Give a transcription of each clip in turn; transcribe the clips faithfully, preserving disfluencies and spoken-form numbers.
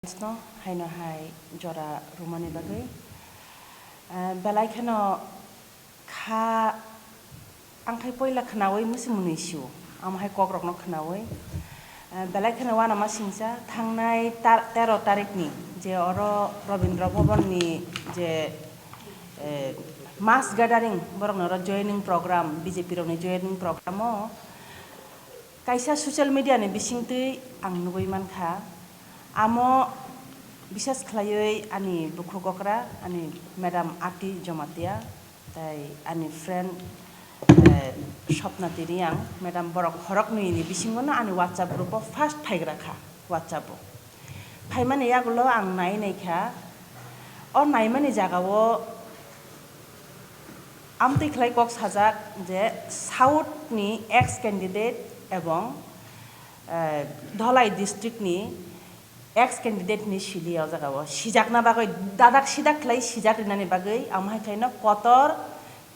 no haino hai jora rwmani bagwi. Eh, belai kheno kha ang khai poila khnaui musi mwnwi sio, amo hai kokrokno khnaui. Eh, belai kheno uanama singcha thangnai ta-, tero tarikni je oro Rabindra Bhavanni je, eh, mass gathering, borokni oro joining program, B J P rokni joining program o kaisa social media ni bisingtwi ang nugui mankha. Amo bisas khlaiwi ani bukhuk okra, ani Madam Ati Jomatia, tai ani friend, eh, Swapna Tiriang, madam, borok khoroknwi ni bisingo no ani WhatsApp group o first phaigra kha, WhatsApp o. Phaimani yagulo ang nai nai kha, o naimani jaga o amtwi khlai kok sajak je South ni ex candidate ebong, eh, Dholai district ni ex candidate ni sili o jaga o sijakna bagwi dadak sidak khlai sijak rinani bagwi, amo hai khlaino kotor,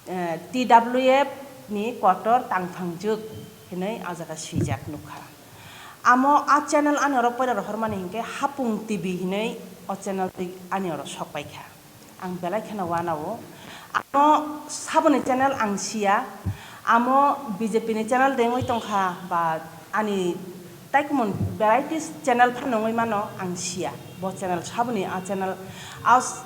eh, T W F ni kotor tangphang jwk hinwi o jaga swijak nukha. Amo a channel ani oro poila rohormani hinkhe Hapung T V hinwi o channel twi ani oro sok paikha. Ang belai kheno uanao. Amo saboni channel ang siya. Amo B J P ni channel de wngwi tongkha ba ani taikumon varieties channel phano wngwi mano ang siya. Bo channel saboni a channel, a s-,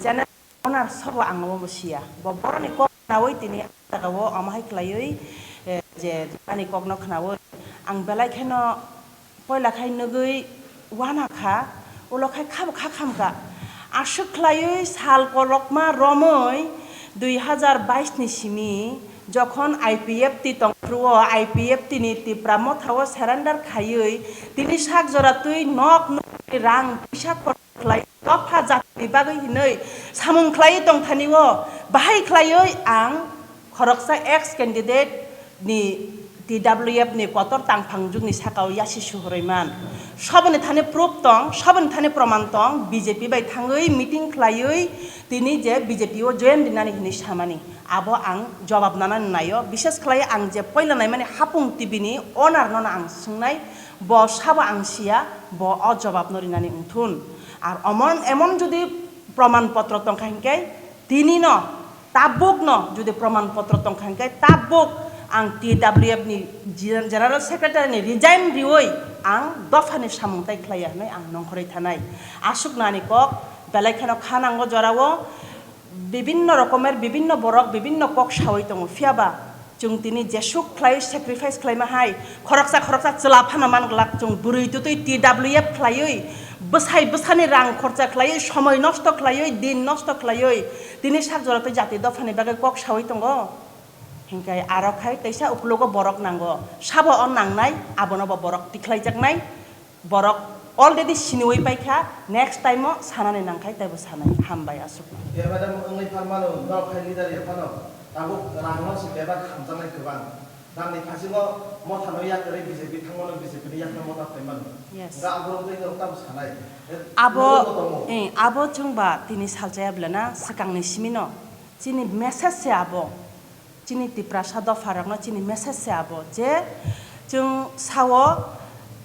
channel owner sobo ang obo siya. Bo boroni kok khnaui tini a jaga o amo hai khlaiwi, eh, je ani kokno khnaui ang belai kheno poila khai nugui uana kha, ulo khai khabo kha khamkha. Aswk khlaiwi sal kolokma romwi dui hazar bais ni simi jokhon I P F T tongphuru o, I P F T ni Tipra Motha o surrender khaiwi tini sak jora twi nok nokni rang puisa khorok khlai dopha jatini bagwi hinwi samung khlaiwi tongthani o bahai khlaiwi ang khoroksa ex candidate ni T W F ni kotor tangphang jwkni saka o yasi suhurwi man. Soboni thani proof tong, soboni thani proman tong, B J P bai thangwi meeting khlaiwi tini je B J P o join rinani hinwi samani. Abo ang jobab nanani naio, bishes khlai ang je poila naimani Hapung T V ni owner no ang swngnai, bo sabo ang siya, bo o jobab no rinani wngthun. Ar omon, emon jodi proman potro tongkha hinkhe tini no tabuk no jodi proman potro tongkha hinkhe tabuk ang T W F ni Gen-, General Secretary ni resign riwi ang dopha ni samung tai khlaiya hinwi ang nongkhorwi thanai. Aswk nani kok belai kheno kha nango jorao. Bibinno rokomer, bibinno borok, bibinno kok saui tongo. Phiya ba chwng tini jesuk khlaiwi sacrifice khlaima hai, khoroksa khoroksa chwla phano man glak, chwng bwrwi twtwi T W F khlaiwi, bwsai bwsani rang khorcha khlaiwi, somoi nosto khlaiwi, din nosto khlaiwi, tini sak jora twi jati dophani bagwi kok saui tongo. Hinkhe aro khai teisa uklogo borok nango, sabo o nangnai, abono bo borok tikhlaijaknai. Borok already siniwi paikha, next time o sanani nangkhai teibo sanai. Hambai aswk. Khe madam wngwi pharmano, norok khai leader ya phano, tabuk rangno se bebak hamjaknai kwbang. Rangni phasingo mothano yakarwi B J P thangmano, B J P ni yakno motha phaimano. Yes. Hwnkhe aborok tei norok tamo sanai. Abo, norok bo tongo. Eh, abo chwngba tini salchaya bwlana swkangni simino. Chini message se abo. Chini Tiprasa dopharokno chini message se abo je chwng sao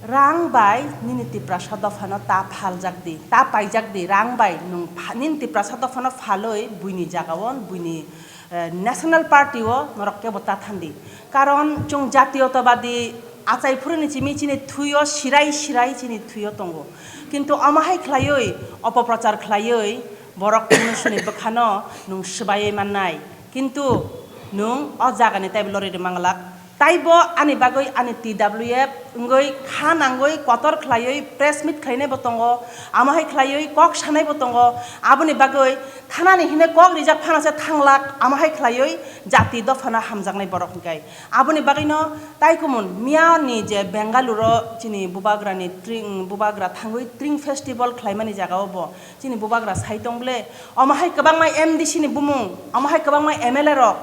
rang bai nini Tiprasa dophano ta phaljak di, ta paijak di, rang bai nwng pha-, nini Tiprasa dophano phalwi buini jagao buini, eh, national party o norok kebo ta thandi. Karon chwng jatiyotobadi achai phuruni chimi chini thwio sirai sirai chini thwio tongo. Kintu omo hai khlaiwi opoprochar khlaiwi borok chini bwkhano nwng swbaiwi mannai. Kintu nwng o jagani teibo lorwi rwma glak. Taibo ani bagwi ani T W F wngwi kha nangwi kotor khlaiwi press meet khlainaibo tongo, amo hai khlaiwi kok sanaibo tongo. Aboni bagwi thanani hinwi kok rijak phano se thanglak, amo hai khlaiwi jati dophano hamjaknai borok hwnkhe. Aboni bagwino taikumon miyani je Bengaluru chini bubagrani tring, bubagra thangwi tring festival khlaimani jagao bo chini bubagra sai tong ble, omo hai kwbangma M D C ni bumung, omo hai kwbangma M L A rok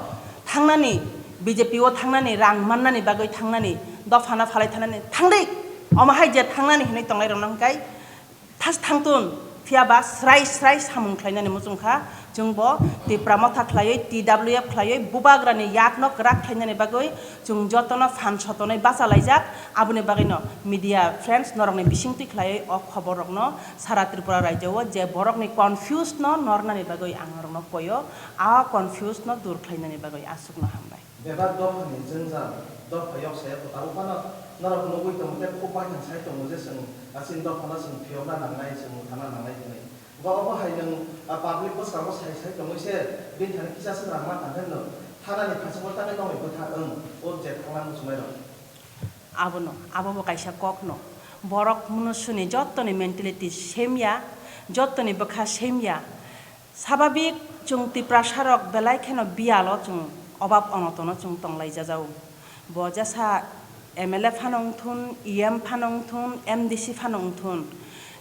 thangnani, B J P o thangnani, rang mannani bagwi thangnani, dophano phalai thangnani, thangdi, omo hai je thangnani hinwi tongnai rokno hwnkhe thas thangtun, phiya ba srai srai samung khlainani muchung kha, Chwngbo Tipra Motha khlaiwi, T W F khlaiwi, Bubagrani yakno kwrak khlainani bagwi chwng jotono phan sotonwi bachalaijak. Aboni bagwino media friends norokni bisingtwi khlaiwi o khoborrokno sara Tripura rajyo-o je borokni confused no nornani bagwi ang norokno koyo, a confused no dur khlainani bagwi aswkno hambai. Bebak dophani jwngjal, dopha yok saya kwtal phano norok nugwi tongo tei khuk baithang sai tongo je chwng chini dophano chwng phiyokna nangnai, chwng mwthangna nangnai hwnwi. Bo obo hai nwng, ah, public bwskango sai sai tongwi se bini thani kisa swk rang ma tang khe nwng thanani phaisingbo tangwi tongwi bwtha wng o je thangna muchungnairok. Abono, abo bo kaisa kokno. Borok munusuni jottoni mentality same ya, jottoni bwkha same ya. Sababik chwng Tiprasarok belai kheno biyalo chwng obab onotono chwng tonglaijajao. Bo jesa M L A phano wngthun, E M phano wngthun, M D C phano wngthun.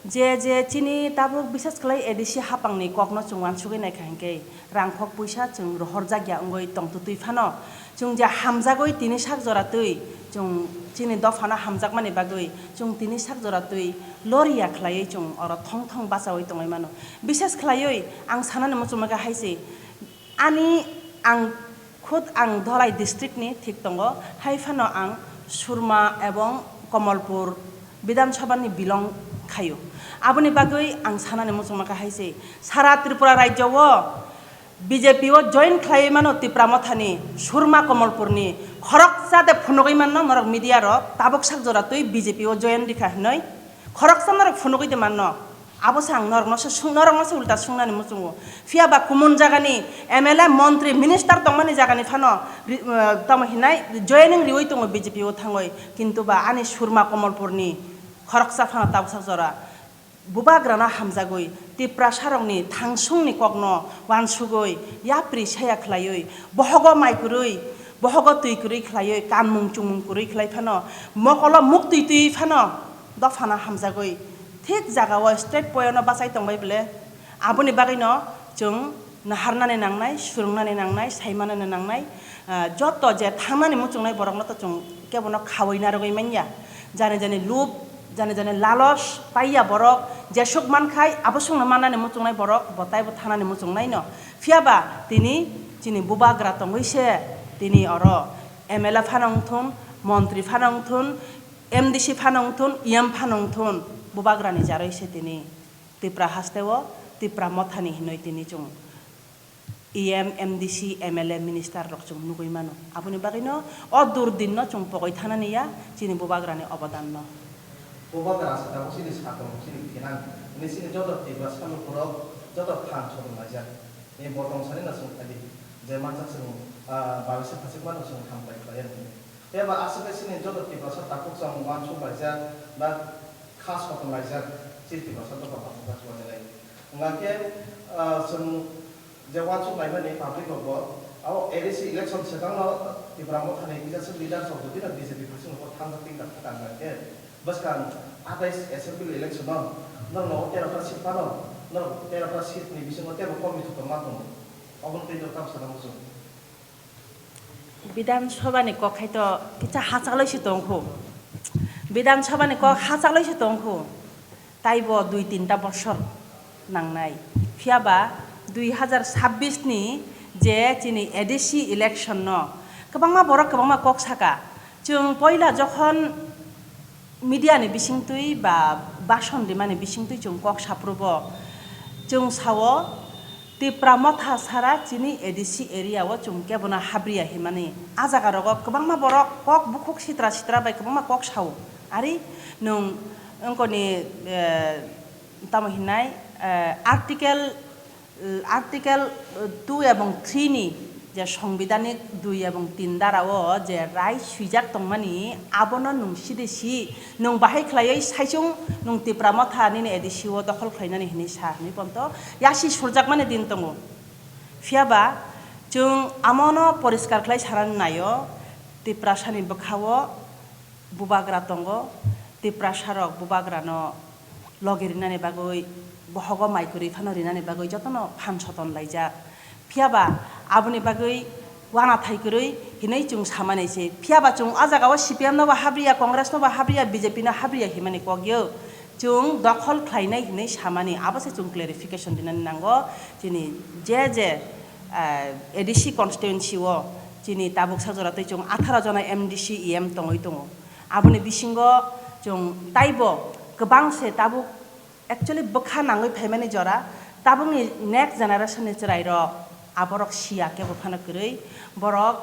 Je je chini tabuk bises khlai A D C hapangni kokno chwng uansugwi naikha hinkhe rangkhok puisa chwng rohorjakya wngwi tongtwtwi phano chwng je hamjagwi tini sak jora twi chwng chini dophano hamjakmani bagwi chwng tini sak jora twi loriya khlaiwi chwng oro thong thong bachaui tongwi mano. Bises khlaiwi ang sanani muchungma khe hai se, ani ang khud ang Dholai district ni thik tongo, hai phano ang Surma ebong Komolpur Bidhan Sabha ni belong khaio. Aboni bagwi ang sanani muchungma khe hai se, sara Tripura rajyo o B J P o join khlaiwi mano Tipra Mothani, Surma Komolpurni, khoroksa de phunugwi manno norok media rok, tabuk sak jora twi B J P o join rikha hinwi, khoroksa norok phunugwi de manno. Abo se ang norokno se sung-, norokno se ulta sungnani muchungo. Phiya ba kumun jagani M L A, montri, minister tongmani jagani phano ri-, eh, tamo hinai joining riwi tongo B J P o thangwi, kintu ba ani Surma Komolpurni khoroksa phano tabuk sak jora. Bubagrano hamjagwi Tiprasarokni thangsungni kokno uansugwi yapri saya khlaiwi, bohogo mai kwrwi, bohogo twi kwrwi khlaiwi, kanmung chumung kwrwi khlai phano, mokolo muktwi twi phano dophano hamjagwi thik jagao straight poyono bachai tongbai bwle. Aboni bagwino chwng naharnani nangnai, swrwngnani nangnai, saimanani nangnai, ah, joto je thangnani muchungnai borokno to chwng kebono khaui narwgwi manya. Jani jani lub, jani jani lalos paiya borok, jesuk mankhai abo songno mannani muchungnai borok bo taibo thanani muchungnaino. Phiya ba tini chini bubagra tongwi se tini oro M L A phano wngthun, montri phano wngthun, M D C phano wngthun, E M phano wngthun, bubagrani jaroi se tini Tipra hasteo Tipra Mothani hinwi tini chwng E M, M D C, M L A, minister rok chwng nugwi mano. Aboni bagwino o durdinno chwng pogwi thanani ya chini bubagrani obodanno. Bubagra se tabuk chini sakol, chini phinang, hwnwi chini joto Tiprasa lukurok joto phan sotonglai jak. Ni bo tong sani no chwng kha di, je mansa chwng, ah, baisa phasik mano chwng hambai khlai ya hwnwi. Phiya ba aswk khe chini joto Tiprasa takhuk chwng uansuk laijak ba kha soton laijak, chini Tiprasa dopha pathak chubajalai. Hwnkha khe, ah, chwng je uansuk laimani public rok bo, abo A D C election swkang no Tipra Mothani kisa swk leaders rok jodi no B J P phasing rok thangjak tin ta kha tang khe, bwskang atais assembly election no norok no tero ta seat phano, norok tero ta seat ni bisingo tebo kok ni thutong ma tongo. Obono tei norok tamo sana muchung. Bidhan Sabha ni kok hai to kisa hachak loi se tong kho. Bidhan Sabha ni kok hachak loi se tong kho. Taibo dui tinta bosor nangnai. Phiya ba dui hazar sabbish ni je chini A D C election no kwbangma borok kwbangma kok saka. Chwng poila jokhon media ni bisingtwi ba bason rimani bisingtwi chwng kok saprubo, chwng sao Tipra Motha sara chini A D C area o chwng kebono habriya himani. A jaga rogo kwbangma borok kok bukhuk sitra sitra bai kwbangma kok sao. Ari nwng wngkoni, eh, tamo hinai, eh, article, eh, article, eh, two ebong three ni je songbidanik dui ebong tin dara o je rai swijak tongmani, abono nwng side si, nwng bahai khlaiwi saichung nwng Tipra Motha nini A D C o dokhol khlainani hinwi sa hinwi ponto yasi surjakmani din tongo. Phiya ba chwng amono poriskar khlai sanani naio, Tiprasani bwkha o bubagra tongo, Tiprasa rok bubagrano logi rinani bagwi, bohogo mai kwrwi phano rinani bagwi jotono phan soton laijak. Phiya ba aboni bagwi uanathai kwrwi hinwi chwng samani se. Phiya ba chwng o jaga o C P M no bo habriya, Congress no bo habriya, B J P no habriya himani kok yo. Chwng dokhol khlainai hinwi samani, abo se chwng clarification dinani nango. Chini je je, eh, A D C constituency o chini tabuk sa jora tei chwng atharo jona M D C, E M tongwi tongo. Aboni bisingo chwng taibo kwbang se tabuk actually bwkha nangwi phaimani jora, tabukni next generation ni chwrairok aborok siya kebo phano kwrwi, borok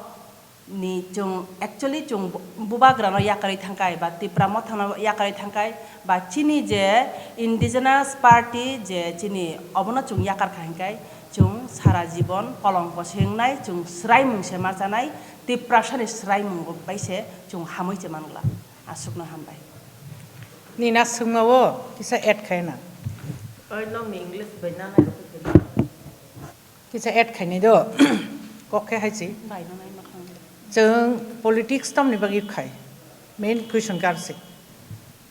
ni chwng actually chwng bu-, bubagrano yakarwi thangkai ba Tipra mothano yakarwi thangkai ba chini je indigenous party je chini obono chwng yakar kha hinkai chwng sara jibon kolongko se wngnai, chwng swraimung se ma chanai, Tiprasani swraimung bai se chwng hamwi se mangla. Aswkno hambai. Nini swngma o kisa add khai na. Oi, nokni English bai nanai rok khe na. Kisa add khainai do. Kok khe hai si. Bai nanai ma khang. Chwng politics tamni bagwi khai. Main question kar si.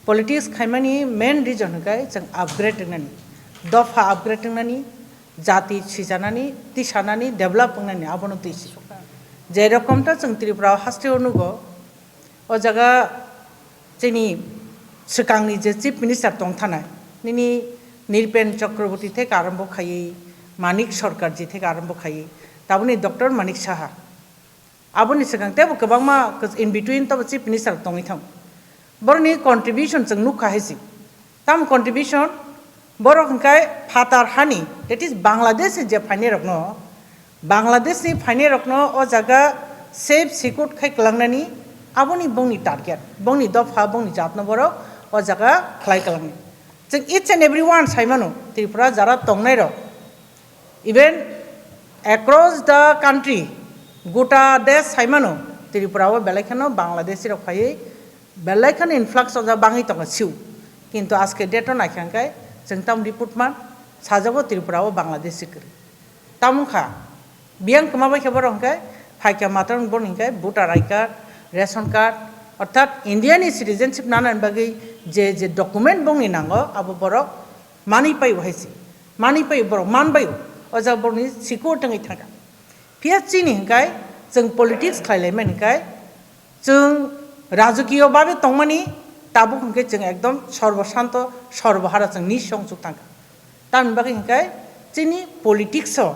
Politics khaimani main reason hwnkhe chwng upgrade wngnani. Dopha upgrade wngnani, jati sijanani, tisanani, develop wngnani, abono twi si. Je rokom ta chwng Tripura o haste o nugo, o jaga chini swkangni je Chief Minister tong thanai, nini Nripen Chakraborty theke arombo khaiwi Manik Sarkarji theke arombo khaiwi taboni Doctor Manik Saha. Aboni swkang teibo kwbangma in between tabo Chief Minister tongwi thang. Borokni contribution chwng nukha hai si. Tamo contribution? Borok hwnkhe phatar hani, that is Bangladesh ni je phainairokno, Bangladesh ni phainairokno o jaga safe secure khai kwlangnani, aboni bongni target, bongni dopha, bongni jatno borok o jaga khlai kwlangnai. Chwng each and every one sai mano, Tripura jara tongnairok, even across the country, gota desh sai mano, Tripura o belai kheno Bangladeshi rok phaiwi belai kheno influx o jaga bangwi tongo siu. Kintu aske date o naikha hwnkhe chwng tamo report man sajago Tripura o Bangladeshi kwrwi. Tamo wngkha, biyang kwma bai khe borok hwnkhe phaikha matwrwng borok hwnkhe voter I card, ration card, orthat India ni citizenship nanani bagwi je je document bongni nango abo borok manwi paio hai se. Manwi paio borok, man baio. O jaga borokni siko tongwi thangkha. Phiya chini hwnkhe chwng politics khlai laimani hwnkhe chwng rajakiyo babe tongmani tabuk hwnkhe chwng ekdom sorbo shanto, sorbo hara chwng nisong chuk thangkha. Tamni bagwi hwnkhe chini politics o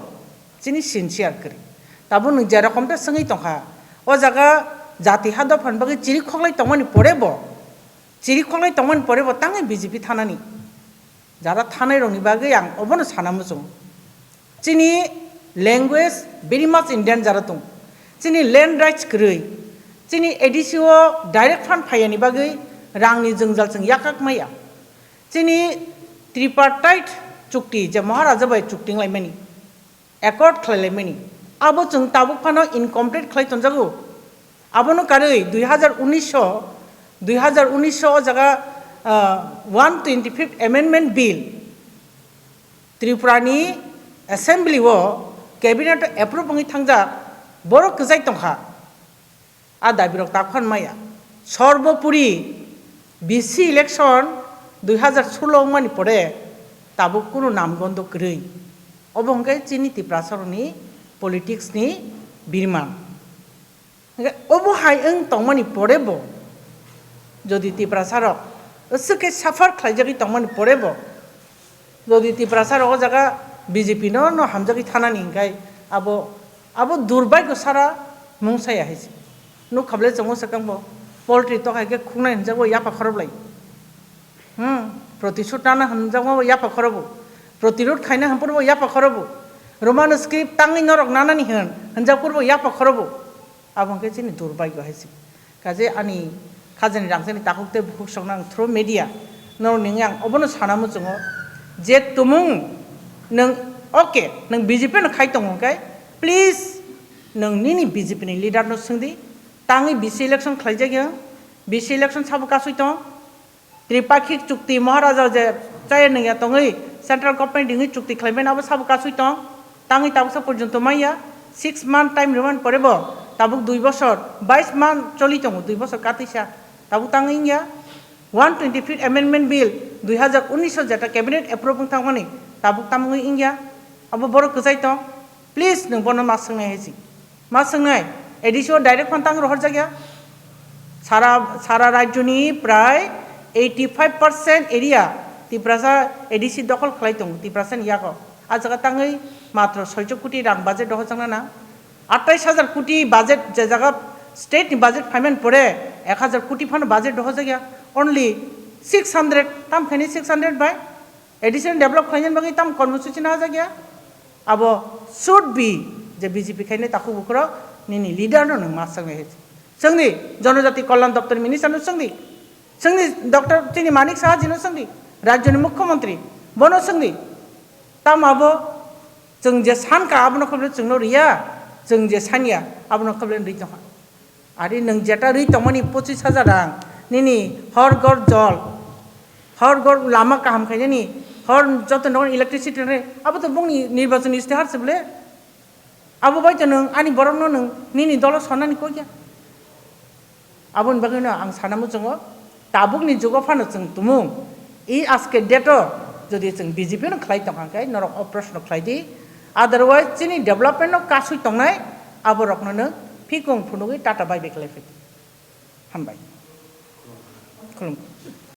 chini sincere kwrwi. Tabuk nwng je rokom ta swngwi tongkha, o jaga jati ha dophani bagwi chiri khoklai tongmani pore bo, chiri khoklai tongmani pore bo tangwi B J P thanani. Jara thanai rokni bagwi ang obono sana muchungo. Chini language very much in danger o tongo. Chini land rights kwrwi. Chini A D C o direct fund phaiyani bagwi rangni jwngjal chwng yakak maya. Chini tripartite chukti je Maharaja bai chukti wnglaimani, accord khlai laimani, abo chwng tabuk phano incomplete khlai tonjago. Abono karwi dui hazar unis o, dui hazar unis o o jaga, ah, one twenty fifth Amendment Bill Tripura ni Assembly o Cabinet o approve wngwi thangjak, borok kwchai tongkha. A dabi rok tak phan maya. Sorbopuri B C election dui hazar solo wngmani pore tabuk kunu namgondo kwrwi. Obo hwnkhe chini Tiprasa rokni politics ni birman. Hwnkhe obo hai wng tongmani pore bo, jodi Tiprasa rok aswk khe suffer khlaijagwi tongmani pore bo, jodi Tiprasa rok o jaga B J P no, no hamjagwi thanani hwnkhe abo, abo durbagyo sara mung saya hai se. Nuk khablai chongo swkang bo poultry tok hai khe khuknai hwnjak bo yapha khorob lai. Hmm, protisud nana hwnjak bo yapha khorobo. Protirod khaina hwnpor bo yapha khorobo. Roman script tangwi norok nanani hwn hwnjak por bo yapha khorobo. Abo hwnkhe chini durbagyo hai se. Kaje ani khajani rangchakni takhuk tei bukhuk sokno ang through media norokni wngwi ang obono sana muchungo je tumung nwng, okay, nwng B J P no khai tongo hwnkhe, please, nwng nini B J P ni leader no swngdi, tangwi B C election khlaijak ya, B C election sabo kasui tong, Tripakhik chukti Maharaja je chaya nungya tongwi central government ringwi chukti khlaimani abo sabo kasui tong. Tangwi tabuksa porjonto manya, six month time rwmani pore bo tabuk dui bosor, bais month choli tongo, dui bosor katwisa. Tabuk tangwi wngya one twenty fifth Amendment Bill dui hazar unis o jeta cabinet approve wng thangmani, tabuk tamungwi wngya. Abo borok kwchai tong. Please, nwng bono ma swngnai hai si. Ma swngnai, A D C o direct phone tang rohorjakya. Sara, sara rajyoni prai eighty five percent area Tiprasa A D C dokhol khlai tongo Tiprasani yago. A jaga tangwi matro soicho koti rang budget dohorjakna nang. Atais hajar koti budget je jaga state ni budget phaimani pore ek hajar koti phano budget dohorjakya. Only six hundred, tam khaini six hundred bai additional develop khlainani bagwi tam kormosuchi najakya. Abo should be je B J P khainai takhuk bukhurok nini leader no nwng ma swngnai hai. Chwngni Jonojati Kalyan Doptor minister no chwngdi. Chwngni Doctor chini Manik Saha jino chwngdi, rajyoni mukhyamantri, bono chwngdi. Tamo abo chwng je sankha abono khe bole chwngno riya, chwng je sanya abono khe bole ri tongkha. Ari nwng jeta ri tongmani pochis hajar rang, nini hor gor jol, hor gor lama kaham khainani, hor joto nogo electricity rwnai, abo to bongni nirbachon istihar se bole. Abo bai to nwng ani borokno nwng nini dolo sonani kok ya. Aboni bagwino ang sana muchungo, tabukni jugo phano chwng tumung, i aske date-o jodi chwng B J P no khlai tongkha khe norok o proshno khlai di, otherwise chini development no kasui tongnai aborokno nwng phikung phunugwi tata bai bai khlai phai di. Hambai. Khulumkha.